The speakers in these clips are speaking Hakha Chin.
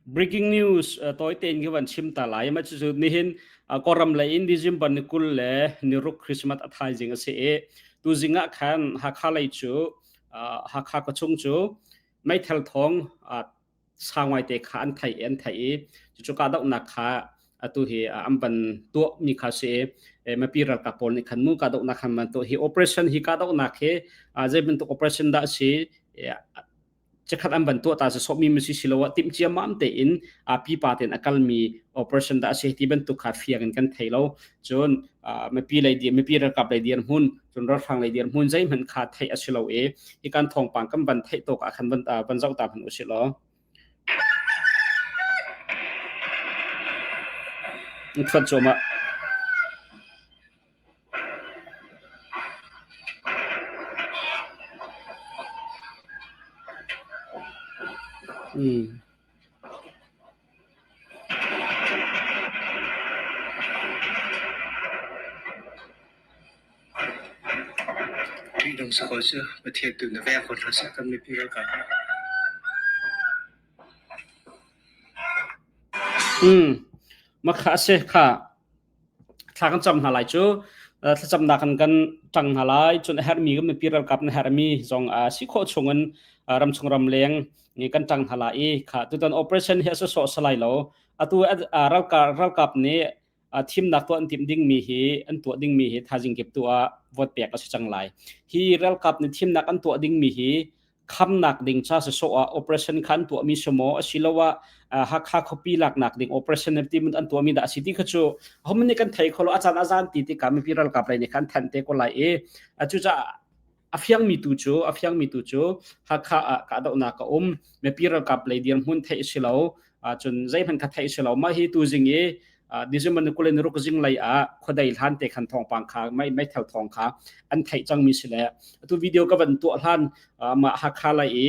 Breaking news tawi tein ka van chim ta lai. Mah cucu nihin Kawlram lei in December ni 26 Christmas a thaizing a si i tuzing ah khan Hakha lei cu Hakha khuachung cu meithal thawng sau ngaite kha an theih an theih i cucu kahdohnak kha atu hi an van tuah mi kha si i mipi ralkap pawl nih khan mu kahdohnak khan van tuah hi operation hi kahdohnak hi zei bantuk operation dah a si Chikkhat an van tuah ta sawhmi masi siloah timh ciammam tein pipa tein a kalmi operation dah a si ti bantuk kha fiang in kan thei lo. Cun mipi lei mipi ralkap lei dirhmun cun ralhrang lei dirhmun zeihmanh kha theih a si lo i hi kan thawngpang kan van theih tawk ah khan van, van zoh ta hmanh usih law. Thuat cuahmah. Mm. Ṭihnung si ko cu Pathian tu na veng ko hna seh kan mipi ralkap. Mm. Makha a si kha. Thla kan cam hna lai cu thlacamnak kan kan ṭang hna lai. Cun a herhmi kan mipi ralkap na herhmi zong si khawh chungin ramchung ramleng nih kan ṭang hna lai i kha tutan operation hi a sawsawh si lai lo. Atu ralkap ralkap nih thimnak tuah an timh dingmi hi an tuah dingmi hi thaizing kip tu ah vote pek a si cang lai. Hi ralkap nih thimnak an tuah dingmi hi khamnak ding ca sawsawh ah operation kha an tuahmi si maw asiloah Hakha khuapi laknak ding operation ti an tuahmi dah a si ti kha cu homan nih kan thei kho lo a caan a zan ti tikah mipi ralkap lei nih khan thanh te ko lai i cucaah a fiangmi tu cu a fiangmi tu cu Hakha ah kahdohnak a um mipi ralkap lei dirhmun theih si lo cun zeihmanh kha theih si lo mah hi tuzing i December ni 26 zinglei ah khuadei hlan te khan thawngpang kha mei meithal thawng kha an theih cangmi si le atu video ka van tuah hlan mah Hakha lai i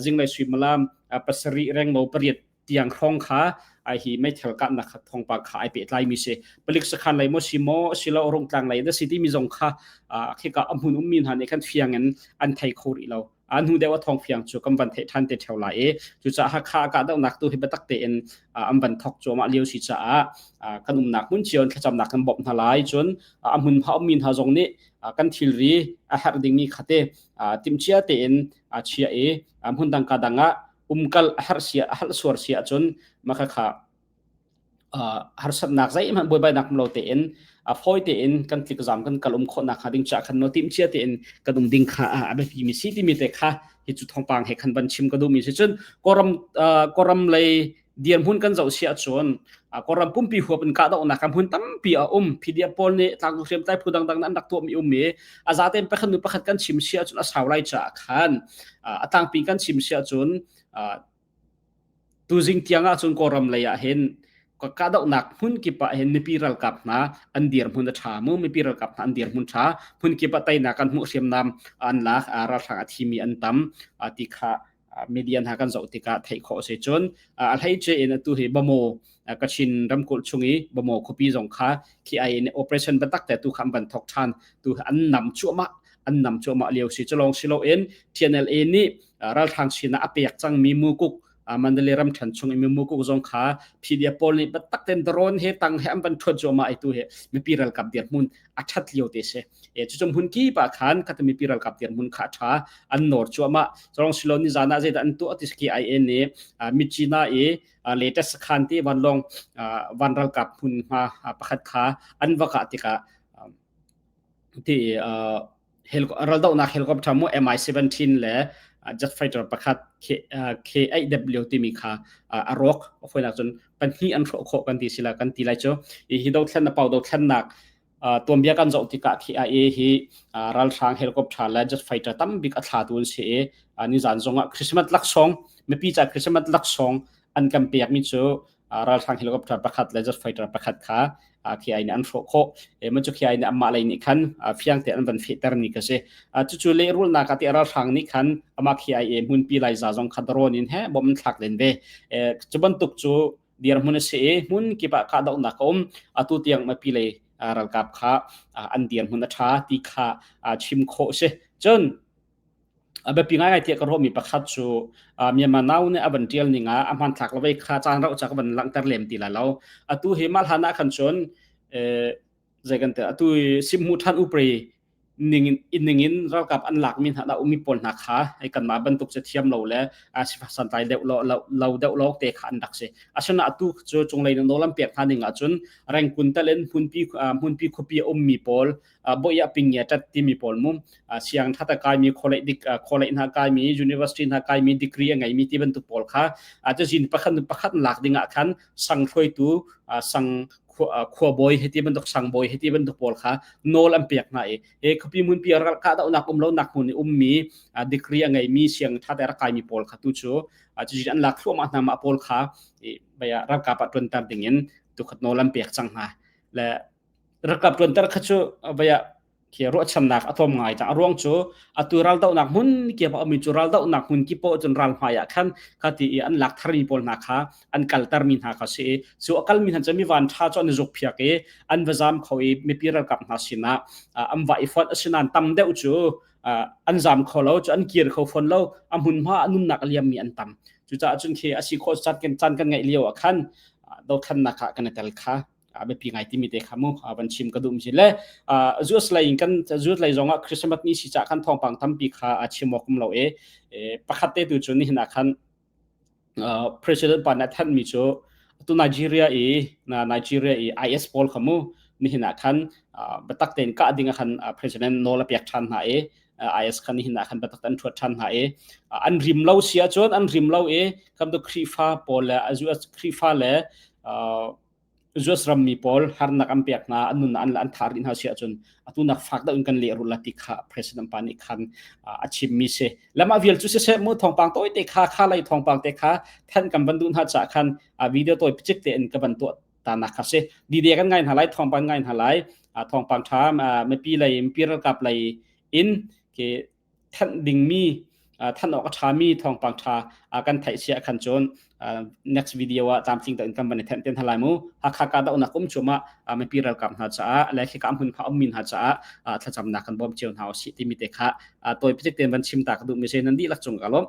zinglei suimilam pasarih renglo pariat tiang hrawng kha ai hi meithal kahnak thawngpang kha ai pehtlai mi si palik sakhan lei maw si maw asilo rungtlang lei da si timi zong kha khika a hmun ummi hna nih khan fiang in an thei kho rih lo a hnu deuh a thawng fiang cu kan van theih ṭhan te ṭheo lai i cucaah Hakha kahdohnak tu hi biatak tein an van thawk cuahmah lio si caah kan umnak hmun cio in thlacamnak kan bawmh hna lai cun a hmunhma ummi hna zong nih kan thilri a herh dingmi khate timhcia tein chia i hmun dang ka dang ah umkal a herh sia a herh suar si ahcun mah kha harsatnak zeihmanh buaibainak um lo tein fawi tein kan tlikzam kan kal um khawhnak hnga ding caah khan no timhcia tein kan um ding kha a biapi mi si timi te kha hi cu thawngpang he khan van chim ka duhmi si cun Kawlram Kawlram lei dirhmun kan zoh si ahcun Kawlram pumpi huap in kahdohnak a hmun tampi a um PDF pawl nih tlangcung hriamtlai phu dangdang an rak tuahmi um i a zaten pakhat nu pakhat kan chim si ahcun a sau lai caah khan a tlangpi kan chim si ahcun Tuzing tiang ahcun Kawlram lei ah hin kahdohnak hmun kip ah hin mipi ralkap hna an dirhmun a ṭha mu mipi ralkap hna an dirhmun ṭha hmun kip ah teinak an hmuh hriamnam an lak ralhrang a thimi an tam ti kha media hna kan zoh tikah theih khawh a si cun a hleice in atu hi Bamo Kachin ramkulh chung i Bamo khuapi zong kha khi ai in operation biatak te tu kha an van thawk ṭhan tu an nam cuahmah an nam cuahmah lio si culong si loin TNLA nih ralhrang sinah a pek cangmi mukuk Mandalay ramṭhen chung i mukuk zong kha PDF pawl nih biatak tein drone he tang he an van ṭhuat cuahmah ai tu hi mipi ralkap dirhmun a ṭhat lio te si. E cucung hmun kip ah khan khat mipi ralkap dirhmun kha a ṭha an nawr cuahmah. Culong silo ni zan ah zeidah an tuah ti si KIA nih Myitkyina i latest sakhan ti vanlawng van ralkap hmunhma pakhat kha an va kah tikah ti raldohnak helicopter mu Mi-17 le jet fighter pakhat K8W timi kha a rawk foinak cun pahnih an hrawh khawh kan ti sila kan ti lai cu hi dothlen na pau dothlennak tuanbia kan zoh tikah KIA hi ralhrang helicopter le jet fighter tambik a thlatu an si i nizan zongah Christmas laksawng mipi ca Christmas laksawng an kan pekmi cu ralhrang helicopter pakhat le jet fighter pakhat kha KI nih an hrawh khawh. E cu KI nih amah lei nih khan fiang te an van fehter ni ka si. Cucu lehrulnak ah ti ralhrang nih khan amah KIA hmunpi Laiza zong kha drone in he bom an thlak len ve. Cu bantuk cu dirhmun a si i hmun kip ah kahdohnak a um. Atu tiang mipi lei ralkap kha an dirhmun a ṭha ti kha chim khawh si. Cun. A biapi ngaingai tiah ka ruahmi pakhat cu Myanmar Now nih a van ṭial ning ah a hmanthlak le vei kha caan rauh ca ka van langhter lem ti lai lo. Atu hi mah hlan ah khan cun zei kan ti atu simhmu ṭhan upri ning in ning in ralkap an lakmi hna dah ummi pawl hna kha hei kanmah bantuk cu thiam lo le sifak santlai deuh lo lo deuh lo te kha an rak si. Asinain atu cu cunglei in nawl an pek hna ning ahcun rengkun tal in hmunpi hmunpi khuapi a ummi pawl boih ah ping tat timi pawl mu siang thata kaimi college dik college hna kaimi university hna kaimi degree a ngeimi ti bantuk pawl kha cazin pakhat pakhat lak ding ah khan sang hruaitu sang khuabawi heti bantuk sangbawi heti bantuk pawl kha nawl an pek hna i he khuapi hmunpi ral kah dohnak um lo nak hmun i ummi degree a ngeimi siang thate rak kaimi pawl kha tu cu cucu an lak thluahmah hna mah pawl kha baya ralkap ah ṭuanter ding in tukhat nawl an pek cang hna le Ralkap ṭuanter kha cu vei ah khi ruahchannak a tlawm ngai cang. A ruang cu atu raldohnak hmun kip a ummi cu raldohnak hmun kip paoh cun ral hmai ah khan kha ti i an lak tharmi pawl hna kha an kaltermi hna kha si i cu a kalmi hna cu mi van ṭha cu an i zukphiak i an va zam kho i mipi ralkap hna sinah an va i fonh. Asinain tam deuh cu an zam kho lo, cu an kir kho fawn lo, a hmunhma a nunnak a liammi an tam. Cucaah cun khi a si khawh caan kan ngeih lio ah khan dothlannak ah kan i tel kha a biapi ngai timi te kha mu van chim ka duh mi si le US lei in kan US lei zongah Christmas ni si ca khan thawngpang tampi kha a chim awk um lo e pakhat te tu cu nihin ah khan president pa nih a thanh mi cu tu Nigeria i Nigeria i IS pawl kha mu nihin ah khan biatak tein kah ding ah khan president nawl a pek ṭhan hna i IS khan nihin ah khan biatak an ṭhuat ṭhan hna i an rim lo si ahcun an rim lo i kam tu Khrihfa pawl le US Khrihfa le US rammi pawl harnak an pek hna, an nunnak an an thah rih hna si ahcun atu nak fak deuh in kan lehrulh la ti kha President pa nih khan a chimmi si. Lamah vial cu siseh mu thawngpang tawi te kha kha lei thawngpang te kha thanh kan van duh hna caah khan video tawi picik tein ka van tuah ta nak kha si. Dide kan ngai hna lai, thawngpang ngai hna lai, thawngpang tha mipi lei mipi ralkap lei in ke thanh dingmi thanh awk a ṭhami thawngpang ṭha kan theih sia khan cun next video ah tlamtling tein kan van i thenh ten hna lai mu. Hakha kahdohnak um chum ah mipi ralkap hna caah le khika hmun kha ummi hna caah thlacamnak kan bawm cio hna usih timi te kha tawi pizik tein van chim ta ka duhmi si. Nan dihlak cung ka lawm.